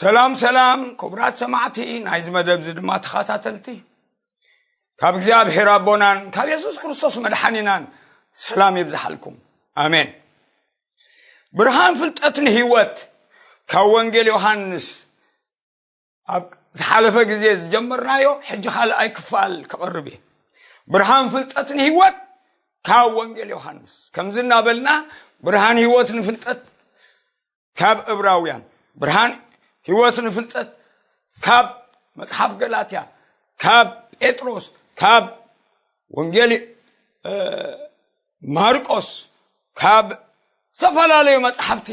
ሰላም ሰላም፣ ክቡራት ሰማዕቲ ናይዚ መደብ እዚ ድማ ተኸታተልቲ፣ ካብ እግዚኣብሔር ኣቦናን ካብ የሱስ ክርስቶስ መድሓኒናን ሰላም ይብዝሓልኩም። ኣሜን። ብርሃን ፍልጠት ንህይወት፣ ካብ ወንጌል ዮሃንስ። ኣብ ዝሓለፈ ግዜ ዝጀመርናዮ ሕጂ ካልኣይ ክፋል ክቐርብ እየ። ብርሃን ፍልጠት ንህይወት፣ ካብ ወንጌል ዮሃንስ። ከምዚ እናበልና ብርሃን ህይወት ንፍልጠት ካብ እብራውያን፣ ብርሃን ህይወት ንፍልጠት ካብ መጽሓፍ ገላትያ፣ ካብ ጴጥሮስ፣ ካብ ወንጌል ማርቆስ፣ ካብ ዝተፈላለዩ መጽሓፍቲ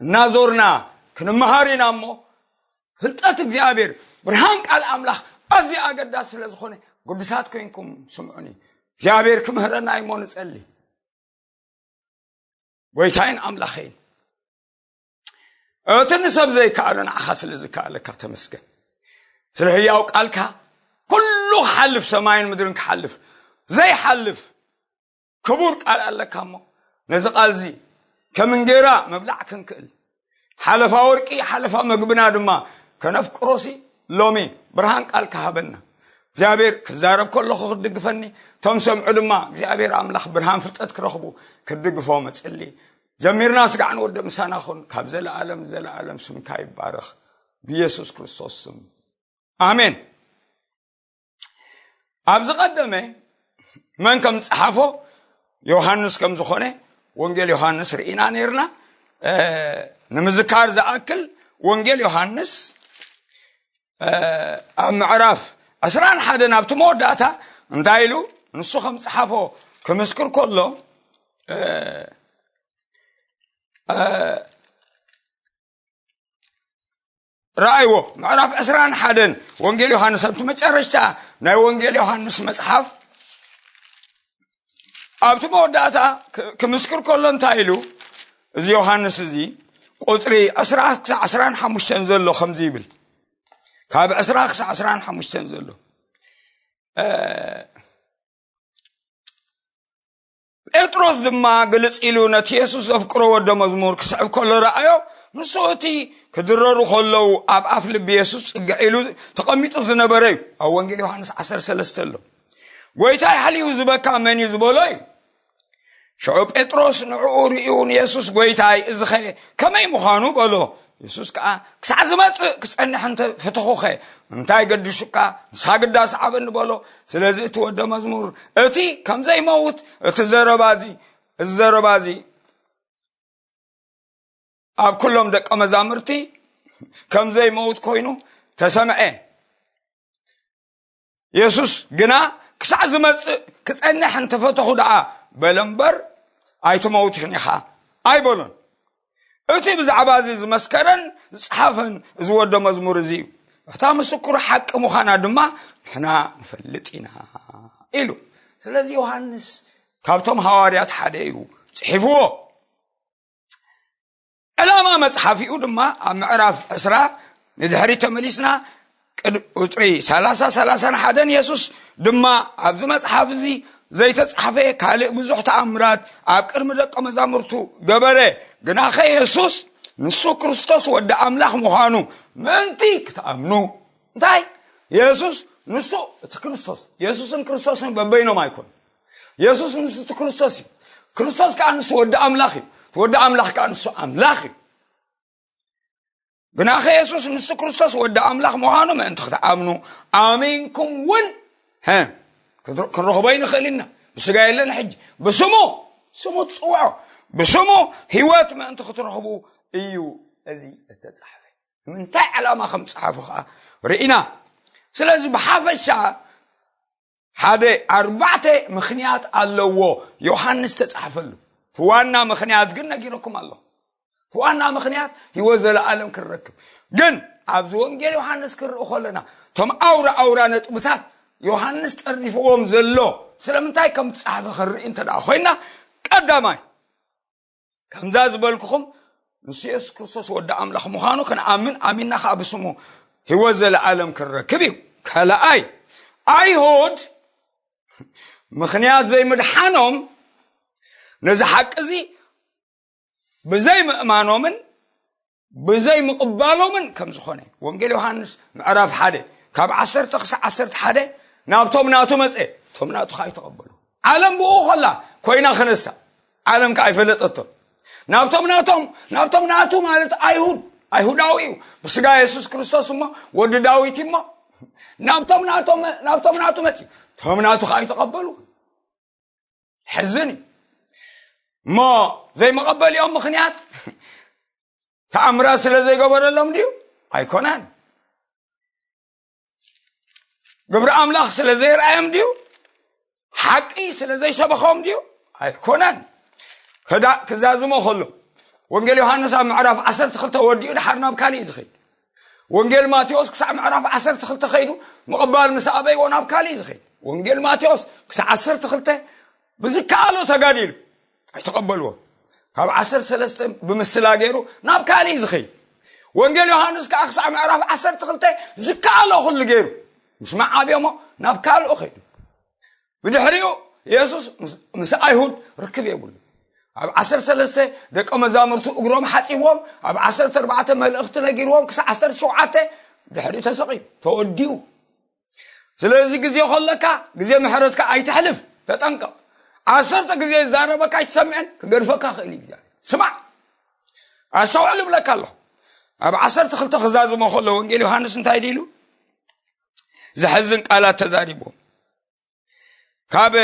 እናዞርና ክንመሃር ኢና። እሞ ፍልጠት እግዚኣብሔር፣ ብርሃን ቃል ኣምላኽ ኣዝዩ ኣገዳሲ ስለ ዝኾነ፣ ግዱሳት ኮይንኩም ስምዑኒ። እግዚኣብሔር ክምህረና እሞ ንጸሊ። ጎይታይን ኣምላኸይን፣ እቲ ንሰብ ዘይከኣሎ ንዓኻ ስለ ዝከኣለካ ተመስገን። ስለ ህያው ቃልካ፣ ኩሉ ክሓልፍ፣ ሰማይን ምድርን ክሓልፍ ዘይሓልፍ ክቡር ቃል ኣለካ። እሞ ነዚ ቃልዚ ከም እንጌራ ምብላዕ ክንክእል፣ ሓለፋ ወርቂ ሓለፋ መግብና ድማ ከነፍቅሮሲ፣ ሎሚ ብርሃን ቃልካ ሃበና። እግዚኣብሔር ክዛረብ ከለኹ ክትድግፈኒ፣ እቶም ሰምዑ ድማ እግዚኣብሔር ኣምላኽ ብርሃን ፍልጠት ክረኽቡ ክትድግፎ መጽሊ። ጀሚርና ስጋዕ ንወደ ምሳና ኹን። ካብ ዘለኣለም ዘለኣለም ስምካ ይባረኽ፣ ብየሱስ ክርስቶስ ስም፣ ኣሜን። ኣብ ዝቐደመ መን ከም ዝጸሓፎ፣ ዮሃንስ ከም ዝኾነ፣ ወንጌል ዮሃንስ ርኢና ነይርና። እ፣ ንምዝካር ዝኣክል፣ ወንጌል ዮሃንስ፣ እ፣ ኣብ ምዕራፍ ዕስራን ሓደን ኣብቲ መወዳእታ እንታይ ኢሉ ንሱ ከም ዝጸሓፎ ክምስክር ከሎ፣ እ፣ እ፣ ረኣይዎ። ምዕራፍ ዕስራን ሓደን ወንጌል ዮሃንስ፣ ኣብቲ መጨረሽታ ናይ ወንጌል ዮሃንስ መጽሓፍ፣ ኣብቲ መወዳእታ ክ-፣ ክምስክር ከሎ እንታይ ኢሉ? እዚ ዮሃንስ እዚ ቁጽሪ ዕስራ ክሳዕ ዕስራን ሓሙሽተን ዘሎ ከምዚ ይብል። ካብ ዕስራ ክሳዕ ዕስራን ሓሙሽተን ዘሎ፣ እ፣ ጴጥሮስ ድማ ግልጽ ኢሉ ነቲ የሱስ ዘፍቅሮ ወደ መዝሙር ክስዕብ ከሎ ረኣዮ። ንሱ እቲ ክድረሩ ከለዉ ኣብ ኣፍ ልቢ የሱስ ጽግዕ ኢሉ ተቐሚጡ ዝነበረ እዩ። ኣብ ወንጌል ዮሃንስ ዓሰርተ ሰለስተ ኣሎ። "ጎይታይ ሓልዩ ዝበካ መን እዩ?" ዝበሎ እዩ። ሽዑ ጴጥሮስ ንዕኡ ርእዩ ንየሱስ፣ "ጎይታይ፣ እዚኸ ከመይ ምዃኑ?" በሎ። የሱስ ከኣ፣ "ክሳዕ ዝመጽእ ክጸንሕ እንተ ፈተኹኸ፣ እንታይ ገዲሹካ? ንስኻ ግዳ ሰዓበኒ" በሎ። ስለዚ እቲ ወደ መዝሙር እቲ ከም ዘይመውት፣ እቲ ዘረባ እዚ፣ እዚ ዘረባ እዚ ኣብ ኩሎም ደቀ መዛሙርቲ ከም ዘይመውት ኮይኑ ተሰምዐ። የሱስ ግና፣ "ክሳዕ ዝመጽእ ክጸንሕ እንተፈተኹ ደኣ" በለ እምበር፣ "ኣይትመውትን ኢኻ" ኣይበሎን። እቲ ብዛዕባ እዚ ዝመስከረን ዝጸሓፈን እዚ ወደ መዝሙር እዚ እዩ። እታ ምስክሩ ሓቂ ምዃና ድማ ንሕና ንፈልጥ ኢና ኢሉ። ስለዚ ዮሃንስ ካብቶም ሃዋርያት ሓደ እዩ፣ ጽሒፍዎ። ዕላማ መጽሓፊኡ ድማ ኣብ ምዕራፍ ዕስራ ንድሕሪት ተመሊስና፣ ቅድ-፣ ቁጽሪ ሰላሳ፣ ሰላሳን ሓደን፣ የሱስ ድማ፣ "ኣብዚ መጽሓፍ እዚ ዘይተጻሕፈ ካልእ ብዙሕ ተኣምራት ኣብ ቅድሚ ደቀ መዛሙርቱ ገበረ፣ ግናኸ የሱስ ንሱ ክርስቶስ ወዲ ኣምላኽ ምዃኑ ምእንቲ ክትኣምኑ" እንታይ? የሱስ ንሱ እቲ ክርስቶስ፣ የሱስን ክርስቶስን በበይኖም ኣይኮኑ። የሱስ ንሱ እቲ ክርስቶስ እዩ። ክርስቶስ ከኣ ንሱ ወዲ ኣምላኽ እዩ። እቲ ወዲ ኣምላኽ ከኣ ንሱ ኣምላኽ እዩ። ግናኸ የሱስ ንሱ ክርስቶስ ወዲ ኣምላኽ ምዃኑ ምእንቲ ክትኣምኑ፣ ኣሚንኩም እውን፣ ሀ፣ ክንር-፣ ክንረኽቦ ኣይንኽእል ኢና። ብስጋ የለን ሕጂ። ብስሙ፣ ስሙ ትጽውዖ። ብስሙ ህይወት ምእንቲ ክትረኽቡ እዩ እዚ እተጻሕፈ። ንምንታይ ዕላማ ከም ጸሓፉ ኸኣ ርኢና። ስለዚ ብሓፈሻ ሓደ ኣርባዕተ ምኽንያት ኣለዎ ዮሃንስ ተጻሕፈሉ። እቲ ዋና ምኽንያት ግን ነጊረኩም ኣለኹ። እቲ ዋና ምኽንያት ህይወት ዘለኣለም ክንረክብ። ግን ኣብዚ ወንጌል ዮሃንስ ክንርኢ ከለና፣ እቶም ኣውራ ኣውራ ነጥብታት ዮሃንስ ጠርኒፍዎም ዘሎ ስለምንታይ ከም ዝጸሓፈ ክንርኢ እንተ ደኣ ኮይና፣ ቀዳማይ፣ ከምዛ ዝበልኩኹም፣ ንሱ የሱስ ክርስቶስ ወዲ ኣምላኽ ምዃኑ ክንኣምን፣ ኣሚንና ኸኣ ብስሙ ህይወት ዘለኣለም ክንረክብ እዩ። ካልኣይ፣ ኣይሁድ ምኽንያት ዘይምድሓኖም ነዚ ሓቂ እዚ ብዘይምእማኖምን ብዘይ ምቕባሎምን ከም ዝኾነ። ወንጌል ዮሃንስ ምዕራፍ ሓደ ካብ ዓሰርተ ክሳዕ ዓሰርተ ሓደ ናብቶም ናቱ መጸ፣ እቶም ናቱ ከኣ ኣይተቐበሉ። ዓለም ብኡ ኸላ ኮይና ክነሳ፣ ዓለም ከኣ ኣይፈለጠቶን። ናብቶም ናቶም ናብቶም ናቱ ማለት ኣይሁድ፣ ኣይሁዳዊ እዩ፣ ብስጋ የሱስ ክርስቶስ እሞ ወዲ ዳዊት እሞ ናብቶም ናቶም ናብቶም ናቱ መጺ፣ እቶም ናቱ ከኣ ኣይተቐበሉ። ሕዝን እዩ። እሞ ዘይመቐበሊኦም ምኽንያት ተኣምራት ስለ ዘይገበረሎም ድዩ? ኣይኮነን። ግብሪ ኣምላኽ ስለ ዘየርኣዮም ድዩ? ሓቂ ስለ ዘይሰበኾም ድዩ? ኣይኮነን። ክዳ- ክዛዝሞ ከሎ ወንጌል ዮሃንስ ኣብ ምዕራፍ ዓሰርተ ክልተ ወዲኡ ድሓር ናብ ካልእ እዩ ዝኸይድ። ወንጌል ማቴዎስ ክሳዕ ምዕራፍ ዓሰርተ ክልተ ከይዱ ምቕባል ምስ ኣበይዎ ናብ ካልእ እዩ ዝኸይድ። ወንጌል ማቴዎስ ክሳዕ ዓሰርተ ክልተ ብዝከኣሎ ተጋዲሉ ኣይተቐበልዎ። ካብ ዓሰርተ ሰለስተ ብምስላ ገይሩ ናብ ካልእ እዩ ዝኸይድ። ወንጌል ዮሃንስ ከዓ ክሳዕ ምዕራፍ ዓሰርተ ክልተ ዝከኣሎ ኩሉ ገይሩ ምስ መዓብዮሞ ናብ ካልኡ ከይዱ። ብድሕሪኡ የሱስ ምስ- ምስ ኣይሁድ ርክብ የብሉ። ኣብ ዓሰርተ ሰለስተ ደቀ መዛሙርቱ እግሮም ሓፂብዎም፣ ኣብ ዓሰርተ ኣርባዕተ መልእኽቲ ነጊርዎም ክሳዕ ዓሰርተ ሸውዓተ ድሕሪኡ ተሰቒሉ ተወዲኡ። ስለዚ ግዜ ከለካ ግዜ ምሕረትካ ኣይተሕልፍ፣ ተጠንቀቕ። ዓሰርተ ግዜ ይዛረበካ ኣይትሰምዕን፣ ክገድፈካ ክእል እዩ እግዚኣብሔር። ስማዕ፣ ኣስተውዕል እብለካ ኣለኹ። ኣብ ዓሰርተ ክልተ ክዛዝሞ ከሎ ወንጌል ዮሃንስ እንታይ ኢሉ? ዘሕዝን ቃላት ተዛሪቦም። ካብ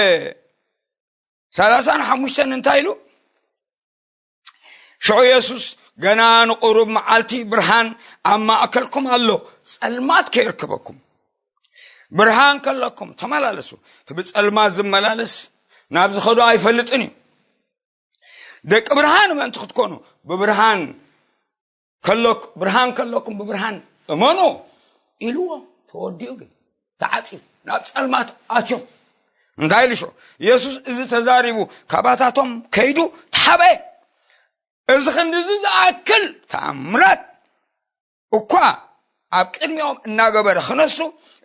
ሰላሳን ሓሙሽተን እንታይ ኢሉ? ሽዑ የሱስ፣ ገና ንቁሩብ መዓልቲ ብርሃን ኣብ ማእከልኩም ኣሎ፣ ጸልማት ከየርክበኩም። ብርሃን ከለኩም ተመላለሱ፣ እቲ ብጸልማት ዝመላለስ ናብ ዝኸዶ ኣይፈልጥን እዩ። ደቂ ብርሃን ምእንቲ ክትኮኑ ብብርሃን ከሎክ- ብርሃን ከለኩም ብብርሃን እመኑ ኢልዎም። ተወዲኡ ግን ተዓፂቡ ናብ ጸልማት ኣትዮም። እንታይ ኢሉ ሽዑ? የሱስ እዚ ተዛሪቡ ካባታቶም ከይዱ ተሓበ። እዚ ክንድዚ ዝኣክል ተኣምራት እኳ ኣብ ቅድሚኦም እናገበረ ክነሱ፣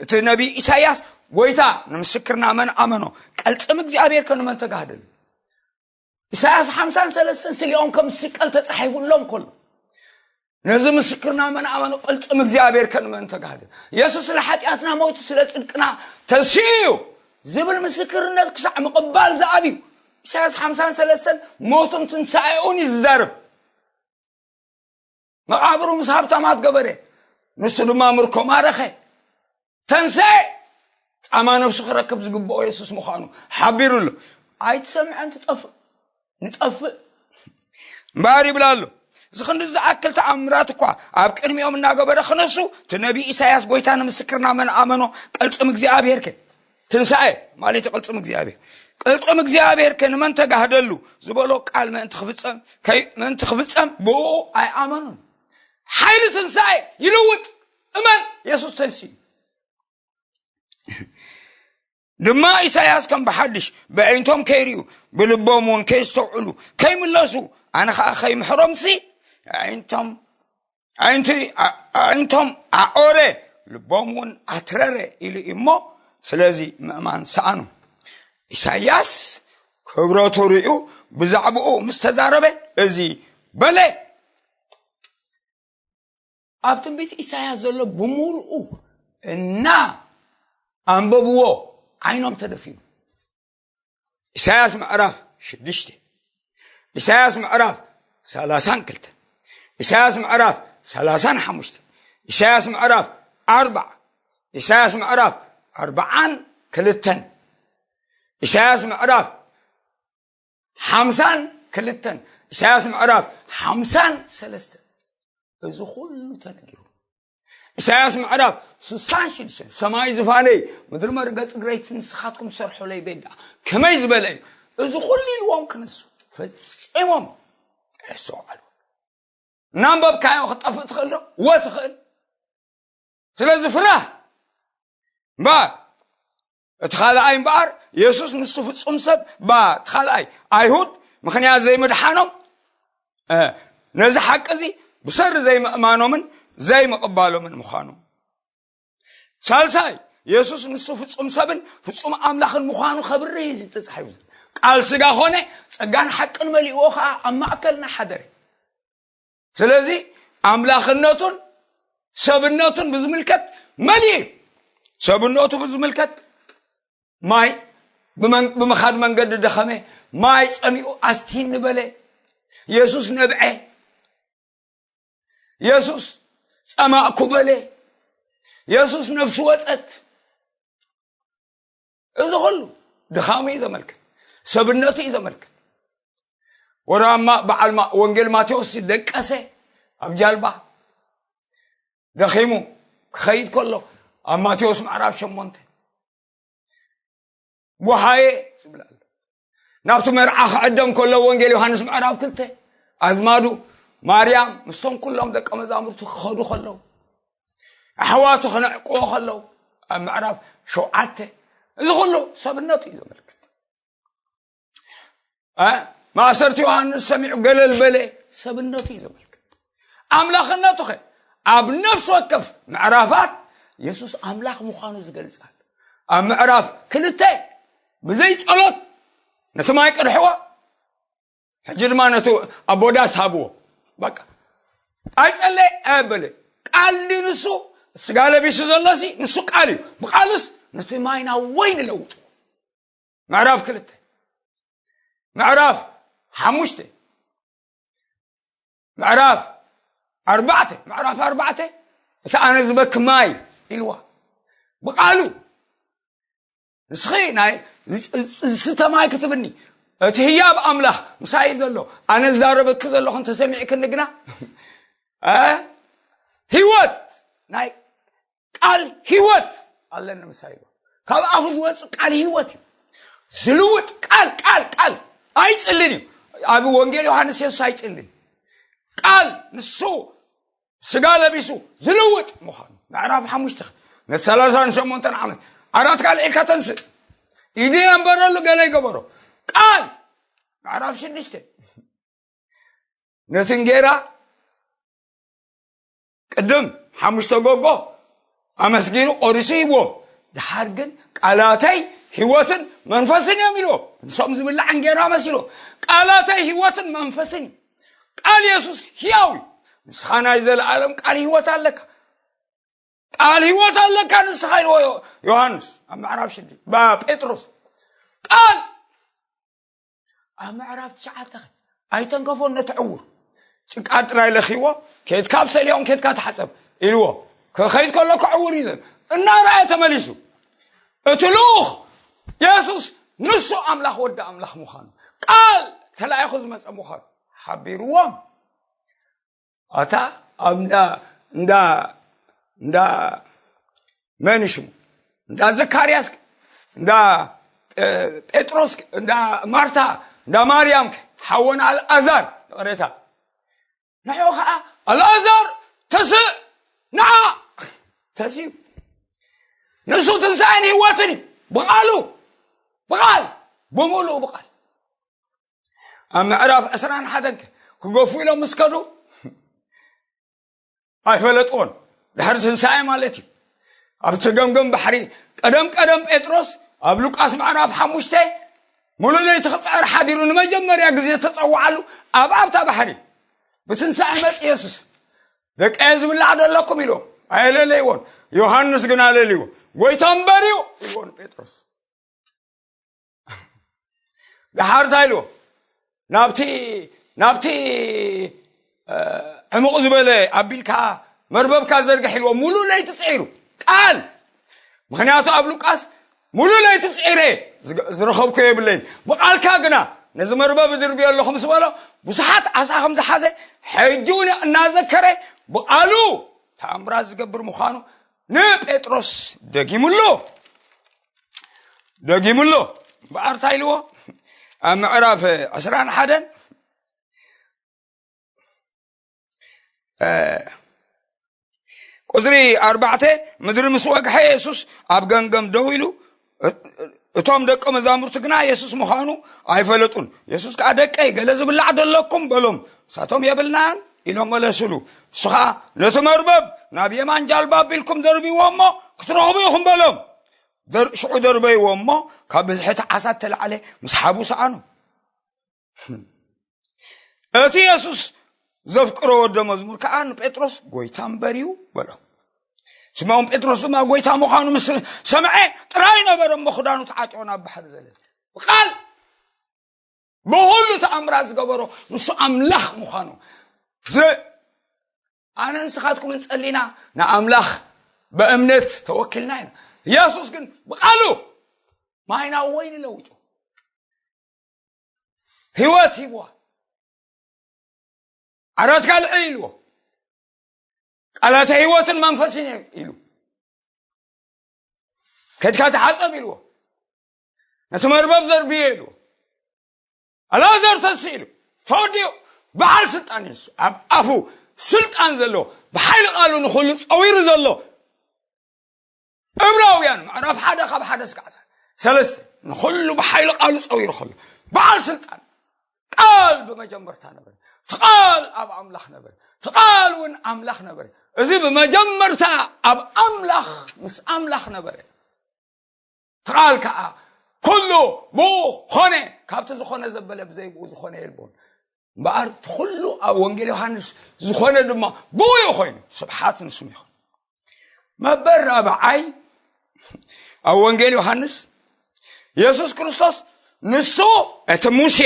እቲ ነቢይ ኢሳይያስ፣ ጎይታ ንምስክርና መን ኣመኖ? ቀልጽም እግዚኣብሔር ከ ንመን ተጋህደሉ? ኢሳይያስ ሓምሳን ሰለስተን ስሊኦም ከም ስቀል ተጻሒፉሎም ከሎ፣ ነዚ ምስክርና መን ኣመኖ? ቅልጽም እግዚኣብሔር ከ ንመን ተጋህደ? የሱስ ስለ ሓጢኣትና ሞይቱ ስለ ጽድቅና ተሲኡ እዩ ዝብል ምስክርነት ክሳዕ ምቕባል ዝኣብዩ። ኢሳይያስ ሓምሳን ሰለስተን ሞቱን ትንሳኤኡን እዩ ዝዛረብ። መቓብሩ ምስ ሃብታማት ገበረ፣ ንሱ ድማ ምርኮ ማረኸ። ተንሰኤ፣ ጻማ ነፍሱ ክረክብ ዝግብኦ የሱስ ምዃኑ ሓቢሩ ኣሎ። ኣይትሰምዐን፣ ትጠፍእ፣ ንጠፍእ እምበኣር ይብል ኣሎ። እዚ ክንዲ ዝኣክል ተኣምራት እኳ ኣብ ቅድሚኦም እናገበረ ክነሱ፣ እቲ ነቢ ኢሳያስ፣ ጎይታ ንምስክርና መን ኣመኖ? ቅልጽም እግዚኣብሔር ከ? ትንሳኤ ማለት እዩ፣ ቅልጽም እግዚኣብሔር። ቅልጽም እግዚኣብሔር ከ ንመን ተጋህደሉ ዝበሎ ቃል ምእንቲ ክፍጸም፣ ከይ-፣ ምእንቲ ክፍጸም ብኡ ኣይኣመኑን። ሓይሊ ትንሳኤ ይልውጥ። እመን፣ የሱስ ተንስኡ። ድማ ኢሳያስ ከም ብሓድሽ ብኣዒንቶም ከይርእዩ፣ ብልቦም እውን ከየስተውዕሉ፣ ከይምለሱ፣ ኣነ ኸኣ ከይምሕሮምሲ፣ ኣዒንቶም፣ ኣዒንቲ-፣ ኣ-፣ ኣዒንቶም ኣዖረ፣ ልቦም እውን ኣትረረ ኢሉ እዩ እሞ፣ ስለዚ ምእማን ሰኣኑ። ኢሳያስ ክብረቱ ርእዩ ብዛዕባኡ ምስ ተዛረበ፣ እዚ በለ። ኣብ ትንቢት ኢሳያስ ዘሎ ብምሉኡ እና ኣንበብዎ ዓይኖም ተደፊኑ። ኢሳያስ ምዕራፍ ሽዱሽተ፣ ኢሳያስ ምዕራፍ ሰላሳን ክልተን፣ ኢሳያስ ምዕራፍ ሰላሳን ሓሙሽተን፣ ኢሳያስ ምዕራፍ ኣርባዓ፣ ኢሳያስ ምዕራፍ ኣርባዓን ክልተን፣ ኢሳያስ ምዕራፍ ሓምሳን ክልተን፣ ኢሳያስ ምዕራፍ ሓምሳን ሰለስተን። እዚ ኩሉ ተነጊሩ። ኢሳያስ ምዕራፍ ስሳን ሽዱሽተን፣ ሰማይ ዝፋነይ፣ ምድሪ መርገጽ እግረይ፣ ንስኻትኩም ሰርሖለይ ቤት ደኣ ከመይ ዝበለ እዩ። እዚ ኩሉ ኢልዎም ክነሱ ፈጺሞም ኣየስተውዓሉ። እናንበብካዮ ክትጠፍእ ትኽእል ዶ? ወ ትኽእል። ስለዚ ፍራህ እምበኣር፣ እቲ ካልኣይ እምበኣር፣ የሱስ ንሱ ፍጹም ሰብ፣ ባ፣ እቲ ካልኣይ፣ ኣይሁድ ምኽንያት ዘይምድሓኖም፣ እ፣ ነዚ ሓቂ እዚ ብሰሪ ዘይምእማኖምን ዘይምቕባሎምን ምዃኑ። ሳልሳይ፣ የሱስ ንሱ ፍጹም ሰብን ፍጹም ኣምላኽን ምዃኑ ከብርህ እዩ ተጻሒፉ ዘሎ። ቃል ስጋ ኾነ፣ ጸጋን ሓቅን መሊእዎ ኸኣ ኣብ ማእከልና ሓደረ። ስለዚ ኣምላኽነቱን ሰብነቱን ብዝምልከት መሊኡ እዩ። ሰብነቱ ብዝምልከት ማይ ብመን- ብምኻድ መንገዲ ደኸመ፣ ማይ ጸሚኡ ኣስቲኒ በለ። የሱስ ነብዐ። የሱስ ጸማእኩ በለ። የሱስ ነፍሱ ወጸት። እዚ ኩሉ ድኻሙ እዩ ዘመልክት፣ ሰብነቱ እዩ ዘመልክት። ወራማ በዓል ማ- ወንጌል ማቴዎስ ደቀሰ ኣብ ጃልባ ደኺሙ ክኸይድ ከሎ ኣብ ማቴዎስ ምዕራፍ ሸሞንተ ጎሃየ ዝብል ኣሎ። ናብቲ መርዓ ክዕደም ከሎ ወንጌል ዮሃንስ ምዕራፍ ክልተ ኣዝማዱ ማርያም ምስቶም ኩሎም ደቀ መዛሙርቱ ክኸዱ ከለዉ ኣሕዋቱ ክነዕቅዎ ከለዉ ኣብ ምዕራፍ ሸውዓተ እዚ ኩሉ ሰብነቱ እዩ ዘመልክት። እ? ማእሰርቲ ዮሃንስ ሰሚዑ ገለል በለ፣ ሰብነቱ እዩ ዘመልክት። ኣምላኽነቱ ኸ ኣብ ነፍሲ ወከፍ ምዕራፋት የሱስ ኣምላኽ ምዃኑ ዝገልጽ ኣሎ። ኣብ ምዕራፍ ክልተ ብዘይ ጸሎት ነቲ ማይ ቅድሕዎ፣ ሕጂ ድማ ነቲ ኣቦ ዳስ ሃብዎ። በቃ ኣይጸለየ ኣየበለ። ቃል እንዲ ንሱ ስጋ ለቢሱ ዘሎሲ ንሱ ቃል እዩ። ብቃሉስ ነቲ ማይ ናብ ወይኒ ለውጡ። ምዕራፍ ክልተ ምዕራፍ ሓሙሽተ ምዕራፍ ኣርባዕተ ምዕራፍ ኣርባዕተ እቲ ኣነ ዝበኪ ማይ ኢልዋ ብቃሉ ንስኺ ናይ ዝስተ ማይ ክትብኒ እቲ ህያብ ኣምላኽ ምሳይ ዘሎ ኣነ ዝዛረበኪ ዘለኹ እንተሰሚዕክኒ ግና እ? ህይወት ናይ ቃል ህይወት ኣለኒ ምሳይ ኢሉ ካብ ኣፉ ዝወፅእ ቃል ህይወት እዩ ዝልውጥ ቃል ቃል ቃል ኣይፅልን እዩ ኣብ ወንጌል ዮሃንስ የሱስ ኣይፅልን ቃል ንሱ ስጋ ለቢሱ ዝልውጥ ምዃኑ ምዕራፍ ሓሙሽተ ነቲ ሰላሳን ሸሞንተን ዓመት ኣራት ካልዒልካ ተንስእ ኢዱ የንበረሉ ገለ ይገበሮ ቃል ምዕራፍ ሽዱሽተ ነቲ እንጌራ ቅድም ሓሙሽተ ጎጎ ኣመስጊኑ ቆሪሱ ሂብዎም ድሓር ግን ቃላተይ ህይወትን መንፈስን እዮም ኢልዎም ንሶም ዝብላዕ እንጌራ መሲልዎም ቃላተይ ህይወትን መንፈስን እዩ ቃል የሱስ ህያው እዩ ንስኻ ናይ ዘለኣለም ቃል ህይወት ኣለካ ቃል ህይወት ኣለካ ንስኻ ኢልዎ ዮሃንስ ኣብ ምዕራፍ ሽዱሽተ ጴጥሮስ ቃል ኣብ ምዕራፍ ትሽዓተ ኣይተንከፎን ነቲ ዕውር ጭቃ ጥራይ ለኺዎ ኬድካ ኣብ ሰሊኦም ኬድካ ተሓፀብ ኢልዎ ክኸይድ ከሎ ክዕውር እዩ እናረኣየ ተመሊሱ እቲ ልኡኽ የሱስ ንሱ ኣምላኽ ወዲ ኣምላኽ ምዃኑ ቃል ተላኢኹ ዝመፀ ምዃኑ ሓቢርዎም ኣታ ኣብ እንዳ እንዳ እንዳ መን ሽሙ እንዳ ዘካርያስ እንዳ ጴጥሮስ እንዳ ማርታ እንዳ ማርያም ሓወን ኣልኣዛር ይቕሬታ ንሑ ከዓ ኣልኣዛር ተስእ ንዓ ተስዩ ንሱ ትንሳኤን ህይወትን እዩ ብቓሉ ብቓል ብምሉእ ብቓል ኣብ ምዕራፍ ዕስራን ሓደን ክገፉ ኢሎም ምስ ከዱ ኣይፈለጥዎን ድሕሪ ትንሳኤ ማለት እዩ ኣብቲ ገምገም ባሕሪ ቀደም ቀደም ጴጥሮስ ኣብ ሉቃስ ምዕራፍ ሓሙሽተ ሙሉእ ለይቲ ክፅዕር ሓዲሩ ንመጀመርያ ግዜ ተፀዋዓሉ ኣብ ኣብታ ባሕሪ ብትንሳኤ መፅ የሱስ ደቀየ ዝብላዕ ደለኩም ኢልዎም ኣየለለይዎን ዮሃንስ ግን ኣለልዎ ጎይታ እምበር እዩ ኢልዎ ንጴጥሮስ ደሓር እንታይ ኢልዎ ናብቲ ናብቲ ዕሙቕ ዝበለ ኣቢልካ መርበብካ ዘርግሕ ኢልዎ ሙሉእ ለይቲ ፅዒሩ ቃል ምክንያቱ ኣብ ሉቃስ ሙሉእ ለይቲ ፅዒረ ዝረኸብኮ የብለይን ብቃልካ ግና ነዚ መርበብ እድርብዮ ኣለኹ ምስ በሎ ብዙሓት ዓሳ ከም ዝሓዘ ሕጂ እውን እናዘከረ ብቃሉ ተኣምራት ዝገብር ምዃኑ ንጴጥሮስ ደጊሙሉ ደጊሙሉ እምበኣር እንታይ ኢልዎ ኣብ ምዕራፍ ዕስራን ሓደን ቁፅሪ ኣርባዕተ ምድሪ ምስ ወግሐ የሱስ ኣብ ገምገም ደው ኢሉ እቶም ደቂ መዛሙርቲ ግና የሱስ ምዃኑ ኣይፈለጡን የሱስ ከዓ ደቀይ ገለ ዝብላዕ ደለኩም በሎም እሳቶም የብልናን ኢሎም መለሱሉ እሱ ከዓ ነቲ መርበብ ናብ የማን ጃልባ ኣቢልኩም ደርብዎ እሞ ክትረኽቡ ኢኹም በሎም ሽዑ ደርበይዎ እሞ ካብ ብዝሒ እቲ ዓሳ እተላዕለ ምስ ሓቡ ሰኣኑ እቲ የሱስ ዘፍቅሮ ወደ መዝሙር ከዓ ንጴጥሮስ ጎይታ እምበር እዩ በሎ። ስምዖን ጴጥሮስ ድማ ጎይታ ምዃኑ ምስ ሰምዐ ጥራይ ነበረ እሞ ክዳኑ ተዓጢቑ ናብ ባሕሪ ዘለለ። ብቃል ብሁሉ ተኣምራት ዝገበሮ ንሱ ኣምላኽ ምዃኑ ዝ- ኣነ ንስኻትኩም እንጸሊና ንኣምላኽ ብእምነት ተወኪልና ኢና። ኢየሱስ ግን ብቃሉ ማይ ናብ ወይኒ ለዊጡ ህይወት ሂብዋ። ዓራትካ ልዕል ኢልዎ። ቃላተ ህይወትን መንፈስን ኢሉ ከድካ ተሓጸብ ኢልዎ። ነቲ መርበብ ዘርብዮ ኢልዎ። ኣልኣዛር ተስእ ኢሉ ተወዲኡ። በዓል ስልጣን እዩ ንሱ። ኣብ ኣፉ ስልጣን ዘለዎ፣ ብሓይሊ ቃሉ ንኹሉ ጸዊሩ ዘሎ ዕብራውያን ምዕራፍ ሓደ ካብ ሓደ እስካዕ ሰለስተ ንኹሉ ብሓይሊ ቃሉ ጸዊሩ ከሎ በዓል ስልጣን። ቃል ብመጀመርታ ነበረ፣ እቲ ቃል ኣብ ኣምላኽ ነበረ፣ እቲ ቃል እውን ኣምላኽ ነበረ። እዚ ብመጀመርታ ኣብ ኣምላኽ ምስ ኣምላኽ ነበረ። እቲ ቃል ከዓ ኩሉ ብኡ ኾነ፣ ካብቲ ዝኾነ ዘበለ ብዘይ ብኡ ዝኾነ የልቦን። እምበኣር እቲ ኩሉ ኣብ ወንጌል ዮሃንስ ዝኾነ ድማ ብኡ እዩ ኮይኑ። ስብሓት ንስሙ ይኹን። መበል ራብዓይ ኣብ ወንጌል ዮሃንስ የሱስ ክርስቶስ ንሱ እቲ ሙሴ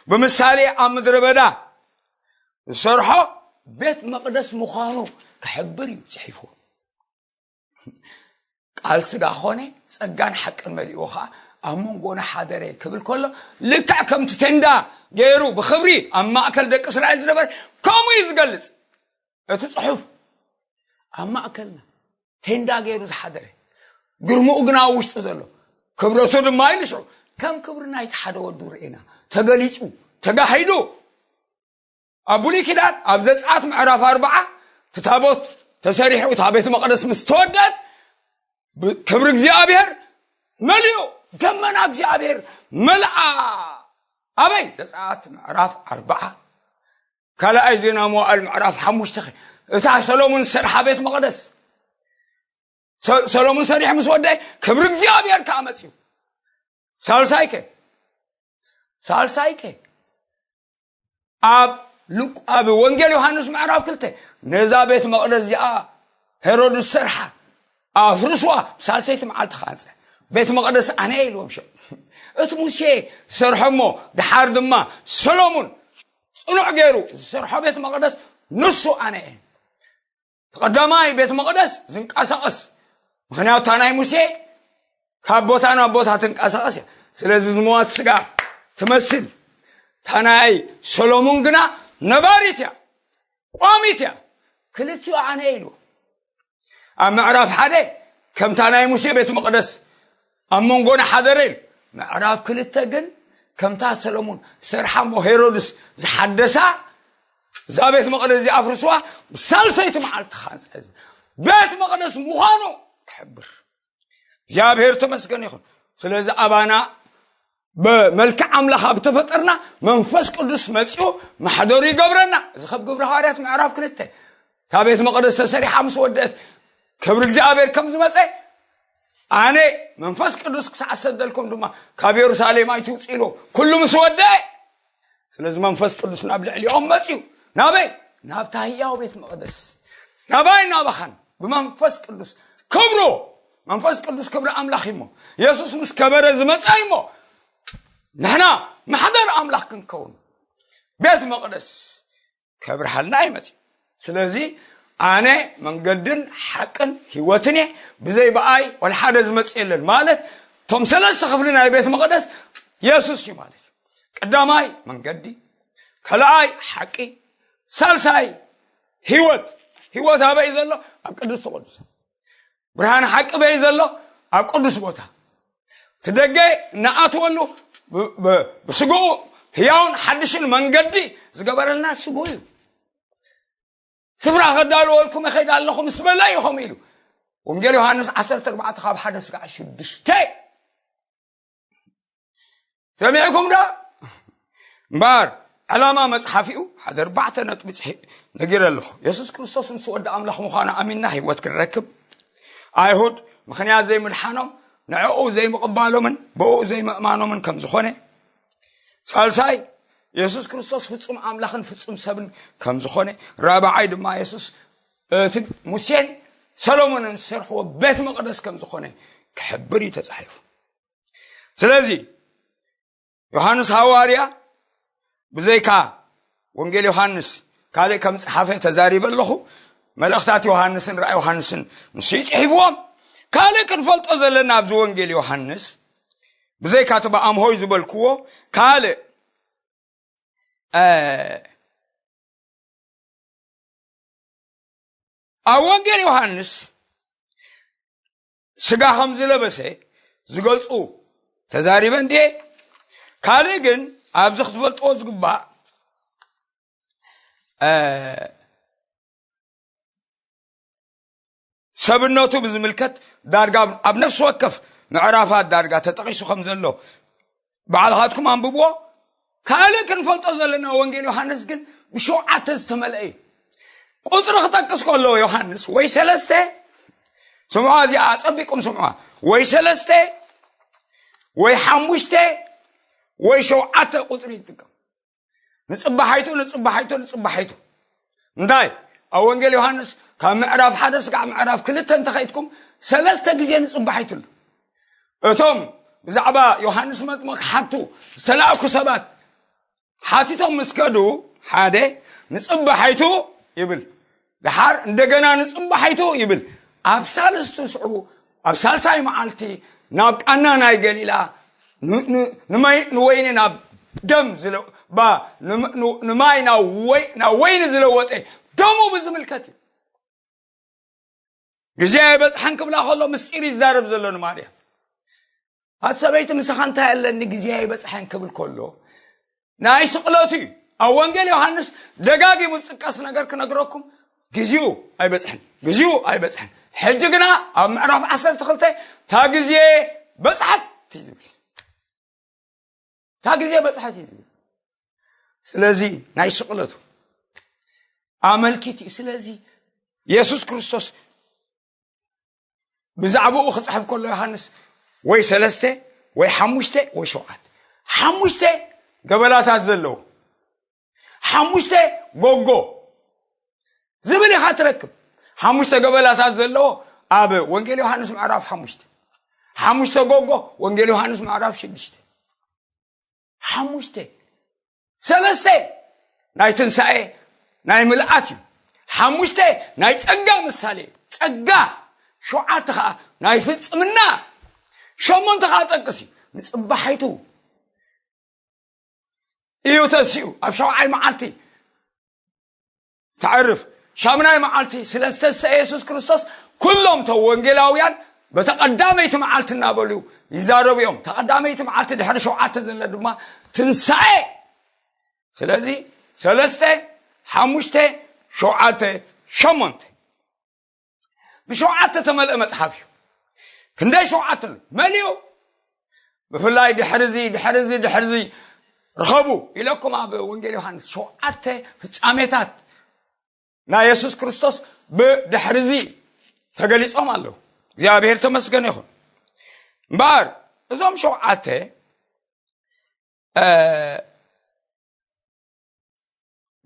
ብምሳሌ ኣብ ምድረ በዳ ዝሰርሖ ቤት መቕደስ ምዃኑ ክሕብር እዩ ጽሒፍዎ። ቃል ስጋ ኾነ፣ ጸጋን ሓቅን መሊእዎ ኸዓ ኣብ መንጎና ሓደረ ክብል ከሎ፣ ልክዕ ከምቲ ቴንዳ ገይሩ ብኽብሪ ኣብ ማእከል ደቂ እስራኤል ዝነበረ፣ ከምኡ እዩ ዝገልጽ እቲ ጽሑፍ። ኣብ ማእከልና ቴንዳ ገይሩ ዝሓደረ፣ ግርምኡ ግና ኣብ ውሽጢ ዘሎ፣ ክብረቱ ድማ ኢሉ ሽዑ ከም ክብሪ ናይቲ ሓደ ወዱ ርኤና፣ ተገሊጹ፣ ተጋሂዱ። ኣብ ብሉይ ኪዳን ኣብ ዘጸኣት ምዕራፍ ኣርብዓ እቲ ታቦት ተሰሪሑ፣ እታ ቤት መቕደስ ምስ ተወደአት፣ ብ- ክብሪ እግዚኣብሔር መሊኡ፣ ደመና እግዚኣብሔር መልኣ። ኣበይ? ዘጸኣት ምዕራፍ ኣርብዓ። ካልኣይ ዜና መዋዕል ምዕራፍ ሓሙሽተ ኸ፣ እታ ሰሎሞን ዝሰርሓ ቤት መቕደስ፣ ሰ- ሰሎሞን ሰሪሑ ምስ ወደአ ክብሪ እግዚኣብሔር ከዓ መፅዩ። ሳልሳይከ ሳልሳይከ ኣብ ሉቅ ኣብ ወንጌል ዮሃንስ ምዕራፍ ክልተ፣ ነዛ ቤት መቕደስ እዚኣ ሄሮድስ ሰርሓ ኣፍርስዋ፣ ሳልሰይቲ መዓልቲ ክኣንፀ፣ ቤት መቕደስ ኣነ እየ ኢልዎም። ሸ እቲ ሙሴ ዝሰርሖ እሞ ድሓር ድማ ሰሎሙን ፅኑዕ ገይሩ ዝሰርሖ ቤት መቕደስ ንሱ ኣነ እየ። እቲ ቀዳማይ ቤት መቕደስ ዝንቀሳቐስ፣ ምኽንያቱ እታ ናይ ሙሴ ካብ ቦታ ናብ ቦታ ትንቀሳቐስ እያ። ስለዚ ዝመዋት ስጋ ትመስል፣ እታ ናይ ሰሎሙን ግና ነባሪት እያ፣ ቋሚት እያ። ክልቲኡ ኣነ ኢሉ ኣብ ምዕራፍ ሓደ ከምታ ናይ ሙሴ ቤት መቕደስ ኣብ መንጎና ሓደረ ኢሉ፣ ምዕራፍ ክልተ ግን ከምታ ሰሎሙን ሰርሓ እሞ ሄሮድስ ዝሓደሳ እዛ ቤት መቕደስ እዚኣ ኣፍርስዋ፣ ብሳልሰይቲ መዓልቲ ክሃንጻ እየ ዝብል ቤት መቕደስ ምዃኑ ክሕብር። እግዚኣብሔር ተመስገን ይኹን። ስለዚ ኣባና ብመልክዕ ኣምላኽ ኣብ ተፈጠርና መንፈስ ቅዱስ መጺኡ ማሕደሩ ይገብረና። እዚ ካብ ግብሪ ሃዋርያት ምዕራፍ ክልተ፣ እታ ቤት መቕደስ ተሰሪሓ ምስ ወደአት ክብሪ እግዚኣብሔር ከም ዝመጸ፣ ኣነ መንፈስ ቅዱስ ክሳዕ ዝሰደልኩም ድማ ካብ የሩሳሌም ኣይትውጽኡ ኢልዎም። ኩሉ ምስ ወደአ፣ ስለዚ መንፈስ ቅዱስ ናብ ልዕሊኦም መጺኡ። ናበይ? ናብታ ህያው ቤት መቕደስ። ናባይ? ናባኻን። ብመንፈስ ቅዱስ ክብሩ፣ መንፈስ ቅዱስ ክብሪ ኣምላኽ እሞ፣ የሱስ ምስ ከበረ ዝመጻ እሞ፣ ንሕና ማሕደር ኣምላኽ ክንከውን፣ ቤት መቕደስ ከብርሃልና ኣይመጽእ። ስለዚ ኣነ መንገድን ሓቅን ህይወትን እየ፣ ብዘይ ብኣይ ወላ ሓደ ዝመጽእ የለን ማለት፣ እቶም ሰለስተ ክፍሊ ናይ ቤት መቕደስ የሱስ እዩ ማለት እዩ። ቀዳማይ መንገዲ፣ ካልኣይ ሓቂ፣ ሳልሳይ ህይወት። ህይወት ኣበይ ዘሎ? ኣብ ቅዱስ ቅዱሳን። ብርሃን ሓቂ በይ ዘሎ? ኣብ ቅዱስ ቦታ። እቲ ደገ ንኣትወሉ ብ- ብ- ብስግኡ ህያውን ሓድሽን መንገዲ ዝገበረልና ስግኡ እዩ። ስፍራ ከዳልወልኩም እኸይድ ኣለኹ ምስ በለ እዩ ከምኡ ኢሉ። ወንጌል ዮሃንስ ዓሰርተ ኣርባዕተ ካብ ሓደ ስጋዕ ሽዱሽተ። ሰሚዕኩም ዶ? እምበኣር ዕላማ መፅሓፊኡ ሓደ ኣርባዕተ ነጥቢ ፅሒ ነጊረ ኣለኹ። የሱስ ክርስቶስ ንሱ ወዲ ኣምላኽ ምዃኑ ኣሚንና ህይወት ክንረክብ፣ ኣይሁድ ምኽንያት ዘይምድሓኖም ንዕኡ ዘይምቕባሎምን ብኡ ዘይምእማኖምን ከም ዝኾነ፣ ሳልሳይ የሱስ ክርስቶስ ፍጹም ኣምላኽን ፍጹም ሰብን ከም ዝኾነ፣ ራብዓይ ድማ የሱስ እቲ ሙሴን ሰሎሞንን ዝሰርሕዎ ቤት መቕደስ ከም ዝኾነ ክሕብር እዩ ተጻሒፉ። ስለዚ ዮሃንስ ሃዋርያ ብዘይካ ወንጌል ዮሃንስ ካልእ ከም ጸሓፈ ተዛሪበ ኣለኹ። መልእኽታት ዮሃንስን ራእይ ዮሃንስን ንሱ እዩ ጽሒፍዎም። ካልእ ክንፈልጦ ዘለና ኣብዚ ወንጌል ዮሃንስ ብዘይካ እቲ ብኣምሆይ ዝበልክዎ ካልእ ኣብ ወንጌል ዮሃንስ ስጋ ከም ዝለበሰ ዝገልጹ ተዛሪበ እንዴ? ካልእ ግን ኣብዚ ክትፈልጥዎ ዝግባእ ሰብነቱ ብዝምልከት ዳርጋ ኣብ ነፍሲ ወከፍ ምዕራፋት ዳርጋ ተጠቒሱ ከም ዘሎ ባዕልኻትኩም ኣንብብዎ። ካልእ ክንፈልጦ ዘለና ወንጌል ዮሃንስ ግን ብሸውዓተ ዝተመልአ እዩ። ቁፅሪ ክጠቅስ ከሎ ዮሃንስ ወይ ሰለስተ፣ ስምዑ፣ እዚኣ ኣፀቢቁም ስምዑ፣ ወይ ሰለስተ ወይ ሓሙሽተ ወይ ሸውዓተ ቁፅሪ ይጥቀም። ንፅባሓይቱ ንፅባሓይቱ ንፅባሓይቱ እንታይ ኣብ ወንጌል ዮሃንስ ካብ ምዕራፍ ሓደ ስጋዕ ምዕራፍ ክልተ እንተኸይድኩም ሰለስተ ግዜ ንፅባሓይቱ ኣሎ። እቶም ብዛዕባ ዮሃንስ መጥምቕ ክሓቱ ዝተላእኩ ሰባት ሓቲቶም ምስ ከዱ ሓደ ንፅባሓይቱ ይብል፣ ደሓር እንደገና ንፅባሓይቱ ይብል። ኣብ ሳልስቱ ስዑ ኣብ ሳልሳይ መዓልቲ ናብ ቃና ናይ ገሊላ ንወይኒ ናብ ደም ንማይ ናብ ወይኒ ዝለወጠ ደሙ ብዝምልከት እዩ። ግዜ ኣይበፅሐን ክብላ ከሎ ምስጢር ይዛረብ ዘሎ ንማርያም። ኣቲ ሰበይቲ ምሳኻ እንታይ ኣለኒ ግዜ ኣይበፅሐን ክብል ከሎ ናይ ስቕለቱ እዩ። ኣብ ወንጌል ዮሃንስ ደጋጊሙ ዝጥቀስ ነገር ክነግረኩም ግዜኡ ኣይበፅሐን፣ ግዜኡ ኣይበፅሐን። ሕጂ ግና ኣብ ምዕራፍ ዓሰርተ ክልተ እታ ግዜ በፅሐት እዩ ዝብል፣ እታ ግዜ በፅሐት እዩ ዝብል። ስለዚ ናይ ስቕለቱ ኣመልኪት እዩ። ስለዚ የሱስ ክርስቶስ ብዛዕባኡ ክፅሕፍ ከሎ ዮሃንስ ወይ ሰለስተ ወይ ሓሙሽተ ወይ ሸውዓተ ሓሙሽተ ገበላታት ዘለዎ ሓሙሽተ ጎጎ ዝብል ኢኻ ትረክብ። ሓሙሽተ ገበላታት ዘለዎ ኣብ ወንጌል ዮሃንስ ምዕራፍ ሓሙሽተ ሓሙሽተ ጎጎ ወንጌል ዮሃንስ ምዕራፍ ሽዱሽተ ሓሙሽተ ሰለስተ ናይ ትንሳኤ ናይ ምልኣት እዩ። ሓሙሽተ ናይ ጸጋ ምሳሌ እዩ። ጸጋ ሸውዓተ ኸዓ ናይ ፍጽምና ሸሞንተ ኸዓ ጠቅስ እዩ። ንጽባሓይቱ እዩ ተሲኡ ኣብ ሸውዓይ መዓልቲ ተዕርፍ ሻምናይ መዓልቲ ስለ ዝተሰአ የሱስ ክርስቶስ ኩሎም ቶም ወንጌላውያን በተቐዳመይቲ መዓልቲ እናበሉ ይዛረቡ እዮም። ተቐዳመይቲ መዓልቲ ድሕሪ ሸውዓተ ዘለ ድማ ትንሳኤ። ስለዚ ሰለስተ ሓሙሽተ ሸውዓተ ሸሞንተ ብሸውዓተ ተመልአ መፅሓፍ እዩ። ክንደይ ሸውዓተ ኣሎ መሊኡ። ብፍላይ ድሕርዚ ድሕርዚ ድሕርዚ ርኸቡ ኢለኩም ኣብ ወንጌል ዮሃንስ ሸውዓተ ፍጻሜታት ናይ የሱስ ክርስቶስ ብድሕርዚ ተገሊጾም ኣለዉ። እግዚኣብሔር ተመስገን ይኹን። እምበኣር እዞም ሸውዓተ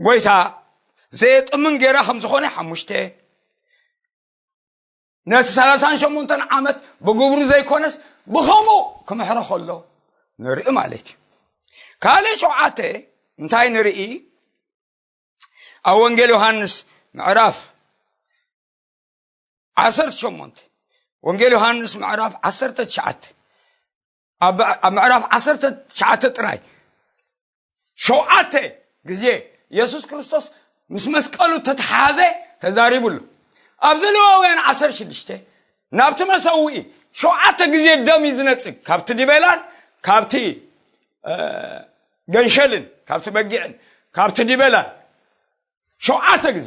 ጎይታ ዘየጥምን ጌራ ከም ዝኾነ ሓሙሽተ ነቲ ሰላሳን ሸሞንተን ዓመት ብግብሩ ዘይኮነስ ብኸምኡ ክምሕሮ ከሎ ንርኢ ማለት እዩ። ካልእ ሸውዓተ እንታይ ንርኢ? ኣብ ወንጌል ዮሃንስ ምዕራፍ ዓሰርተ ሸሞንተ ወንጌል ዮሃንስ ምዕራፍ ዓሰርተ ትሽዓተ ኣብ ምዕራፍ ዓሰርተ ትሽዓተ ጥራይ ሸውዓተ ግዜ የሱስ ክርስቶስ ምስ መስቀሉ ተተሓዘ ተዛሪቡ ኣሎ። ኣብዚ ሌዋውያን ዓሰርተ ሽዱሽተ ናብቲ መሰውኢ ሸውዓተ ግዜ ደም እዩ ዝነጽግ፣ ካብቲ ዲበላን ካብቲ ገንሸልን ካብቲ በጊዕን ካብቲ ዲበላን ሸውዓተ ግዜ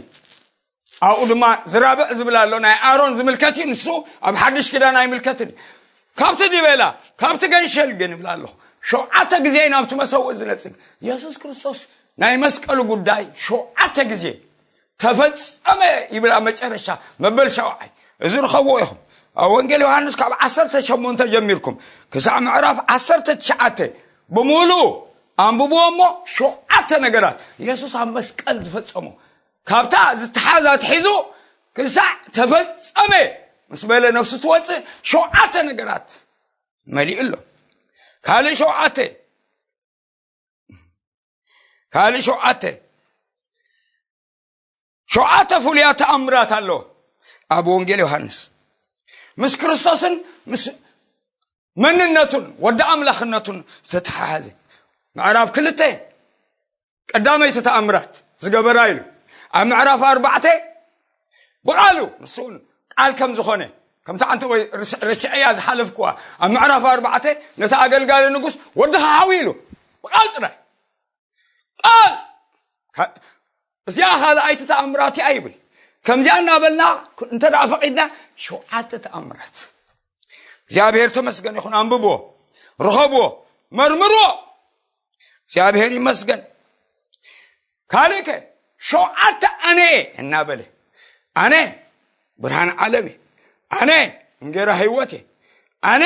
ኣብኡ ድማ ዝራብዕ ዝብል ኣሎ። ናይ ኣሮን ዝምልከት እዩ፣ ንሱ ኣብ ሓድሽ ኪዳን ኣይምልከትን እዩ። ካብቲ ዲበላ ካብቲ ገንሸል ግን ይብል ኣለኹ ሸውዓተ ግዜ ናብቲ መሰውእ ዝነፅግ የሱስ ክርስቶስ ናይ መስቀሉ ጉዳይ ሸውዓተ ግዜ ተፈጸመ ይብል ኣብ መጨረሻ መበል ሸውዓይ። እዚ ርኸብዎ ኢኹም ኣብ ወንጌል ዮሃንስ ካብ ዓሰርተ ሸሞንተ ጀሚርኩም ክሳዕ ምዕራፍ ዓሰርተ ትሽዓተ ብምሉኡ ኣንብብዎ እሞ ሸውዓተ ነገራት የሱስ ኣብ መስቀል ዝፈጸሞ፣ ካብታ ዝተሓዛ ኣትሒዙ ክሳዕ ተፈጸመ ምስ በለ ነፍሱ ትወፅእ ሸውዓተ ነገራት መሊኡ ኣሎ። ካልእ ሸውዓተ ካልእ ሸውዓተ ሸውዓተ ፍሉያት ተኣምራት ኣሎ ኣብ ወንጌል ዮሃንስ፣ ምስ ክርስቶስን ምስ መንነቱን ወዲ ኣምላኽነቱን ዝተተሓሓዘ። ምዕራፍ ክልተ ቀዳመይቲ ተኣምራት ዝገበራ ኢሉ፣ ኣብ ምዕራፍ ኣርባዕተ ብቓሉ ንሱ እውን ቃል ከም ዝኾነ፣ ከምቲ ኣንቲ ወይ ርስ- ረሲዐያ ዝሓለፍኩዋ፣ ኣብ ምዕራፍ ኣርባዕተ ነቲ ኣገልጋሊ ንጉስ ወድኻ ሓዊ ኢሉ ብቓል ጥራይ ቃል። ካ- እዚኣ ካልኣይቲ ተኣምራት እያ ይብል። ከምዚኣ እናበልና እንተ ደኣ ፈቒድና ሸውዓተ ተኣምራት። እግዚኣብሔር ተመስገን ይኹን። ኣንብብዎ፣ ርኸብዎ፣ መርምርዎ። እግዚኣብሔር ይመስገን። ካልእከ ሸውዓተ ኣነ እየ እናበለ፣ ኣነ ብርሃን ዓለም እየ፣ ኣነ እንጌራ ህይወት እየ፣ ኣነ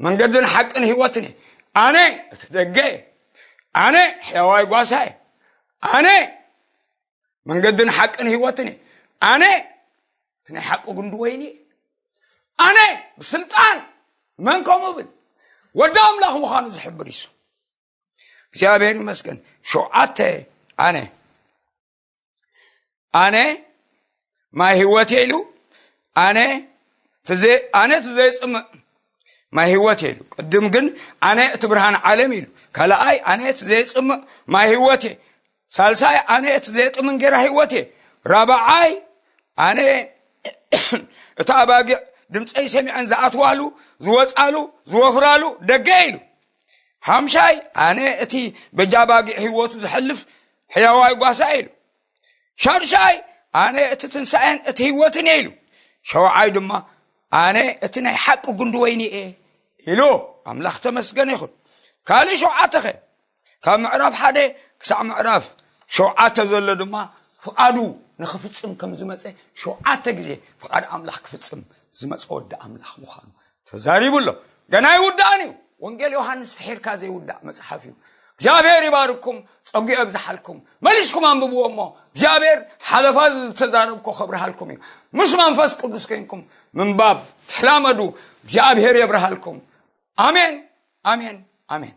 መንገድን ሓቅን ህይወትን እየ፣ ኣነ እቲ ደገ እየ፣ ኣነ ሕያዋይ ጓሳ እየ፣ ኣነ መንገድን ሓቅን ህይወትን እየ፣ ኣነ እቲ ናይ ሓቂ ጉንዲ ወይኒ እየ፣ ኣነ ብስልጣን መን ከምኡ ብል ወዲ ኣምላኽ ምዃኑ ዝሕብር ይሱ። እግዚኣብሔር ይመስገን። ሸውዓተ ኣነ ኣነ ማይ ህይወት እየ ኢሉ፣ ኣነ ትዘ- ኣነ እቲ ዘየፅምእ ማይ ህይወት እየ ኢሉ። ቅድም ግን ኣነ እቲ ብርሃን ዓለም ኢሉ። ካልኣይ ኣነ እቲ ዘየፅምእ ማይ ህይወት እየ። ሳልሳይ ኣነ እቲ ዘየጥም እንጌራ ህይወት እየ። ራብዓይ ኣነ እቲ ኣባጊዕ ድምፀይ ሰሚዐን ዝኣትዋሉ ዝወፃሉ ዝወፍራሉ ደገ እየ ኢሉ። ሓምሻይ ኣነ እቲ በጃ ኣባጊዕ ህይወቱ ዝሕልፍ ሕያዋይ ጓሳ እየ ኢሉ። ሻድሻይ ኣነ እቲ ትንሳኤን እቲ ህይወትን እየ ኢሉ። ሸውዓይ ድማ ኣነ እቲ ናይ ሓቂ ጉንዲ ወይኒ እየ ኢሉ። ኣምላኽ ተመስገን ይኹን። ካልእ ሸውዓተኸ ካብ ምዕራፍ ሓደ ክሳዕ ምዕራፍ ሸውዓተ ዘሎ ድማ ፍቓዱ ንኽፍጽም ከም ዝመጸ፣ ሸውዓተ ግዜ ፍቓድ ኣምላኽ ክፍጽም ዝመጸ ወዲ ኣምላኽ ምዃኑ ተዛሪቡ ኣሎ። ገና ኣይውዳእን እዩ። ወንጌል ዮሃንስ ፍሒርካ ዘይውዳእ መጽሓፍ እዩ። እግዚኣብሔር ይባርኩም፣ ጸጉ የብዝሓልኩም። መሊስኩም ኣንብብዎ እሞ እግዚኣብሔር ሓለፋ ዝተዛረብኮ ከብርሃልኩም እዩ። ምስ መንፈስ ቅዱስ ኮይንኩም ምንባብ ተላመዱ። እግዚኣብሔር የብርሃልኩም። ኣሜን፣ ኣሜን፣ ኣሜን።